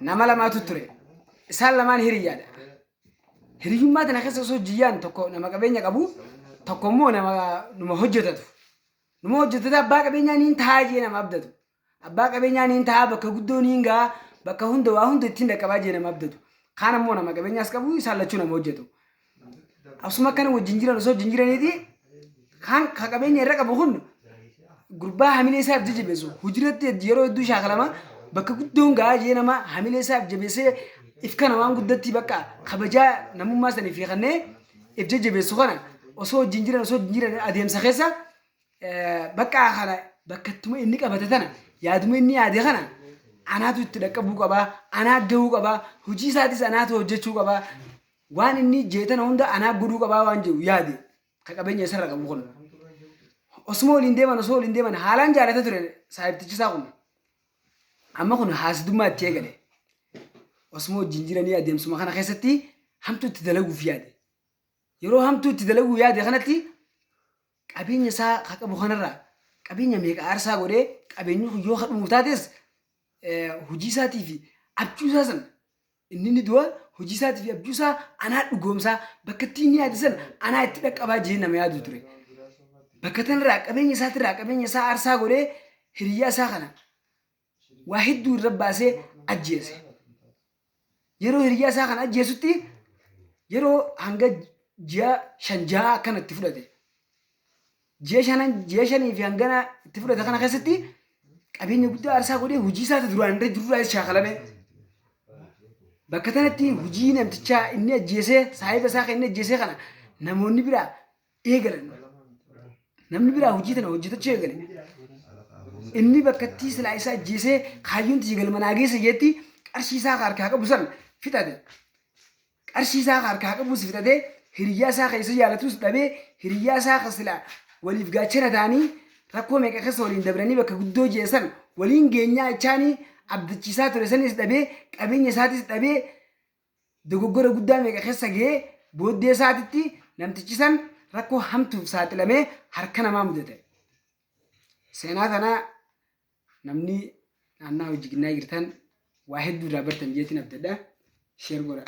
Nama lamaatu ture. Isaan lamaan hiriyyaadha. Hiriyyummaa tana keessa osoo jiyyaan tokko nama qabeenya qabu, tokko immoo nama numa hojjetatu. Numa hojjetata abbaa qabeenyaa niin taa'aa jee nama abdatu. Abbaa qabeenyaa niin taa'aa bakka guddoo niin ga'a bakka hunda waa hunda ittiin dhaqqabaa jee nama abdatu. Kaan ammoo nama qabeenyaas qabu isaan lachuu nama hojjetu. Asuma akkana wajjin jiran osoo wajjin jiraniiti kaan ka qabeenya irra qabu kun gurbaa hamilee isaaf jajjabeessu hojiirratti yeroo hedduu shaakalama bakka guddoon ga'aa jee nama hamilee isaaf jabeessee if kana waan guddatti bakka kabajaa namummaa sanii fi kannee if jajjabeessu kana osoo wajjin jiran osoo wajjin jiran adeemsa keessa bakka kana bakkattuma inni qabate tana yaaduma inni yaade kana anaatu itti dhaqqabuu qabaa anaa gahuu qabaa hojii isaatis anaatu hojjechuu qabaa waan inni jeetana hunda anaa godhuu qabaa waan jedhu yaade ka qabeenya isarra qabu kun. Osuma waliin deeman osoo waliin deeman haalaan jaalata ture saahibtichi isaa kun. Amma kun haasidummaa itti eegale. Osuma wajjin jiranii adeemsuma kana keessatti hamtuu itti dalaguuf yaade. Yeroo hamtuu itti dalaguu yaade kanatti qabeenya isaa ka qabu kanarraa qabeenya meeqa aarsaa godhee qabeenyi kun yoo kadhumuuf taates hojii isaatii fi abjuu isaa sana Inni ni du'a, hojii isaatii fi abjuu isaa anaa dhugoomsaa, bakka itti inni yaade sana anaa itti dhaqqabaa jee nama yaadu ture. Bakka tanarraa qabeenya isaatirraa qabeenya isaa aarsaa godhee hiriyyaa isaa kana waa hedduu irra baasee ajjeese. Yeroo hiriyyaa isaa kana ajjeesutti yeroo hanga ji'a shan ja'a akkana itti fudhate. Ji'a shanan ji'a shanii fi hangana itti fudhate kana keessatti qabeenya guddaa aarsaa godhee hojii isaati duraan irra jirurraa shaakalame. Bakka tanatti hojii namtichaa inni ajjeesee saahiba isaa kan inni ajjeesee kana namoonni biraa eegalan. Namni biraa hojii tana hojjetachuu eegale. Inni bakka itti silaa isa ajjeesee kaayyoon tiyya galma naa geessa jeetti qarshii isaa harkaa qabu san fixate. Qarshii isaa ka harkaa qabus fixatee hiriyyaa isaa ka isa jaalatus dhabee hiriyyaa isaa ka silaa waliif gaachana ta'anii rakkoo meeqa keessa waliin dabranii bakka guddoo jeessan waliin geenyaa jechaanii abdachiisaa ture sanis dhabee qabeenya isaatis dhabee dogoggora guddaa meeqa keessa ga'ee booddee isaatitti namtichi san rakkoo hamtuuf saaxilamee harka namaa mudate. Seenaa kana namni naannaa hojii ginnaa jirtan waa hedduu irraa bartan jeetiin abdadha. Sheer godha.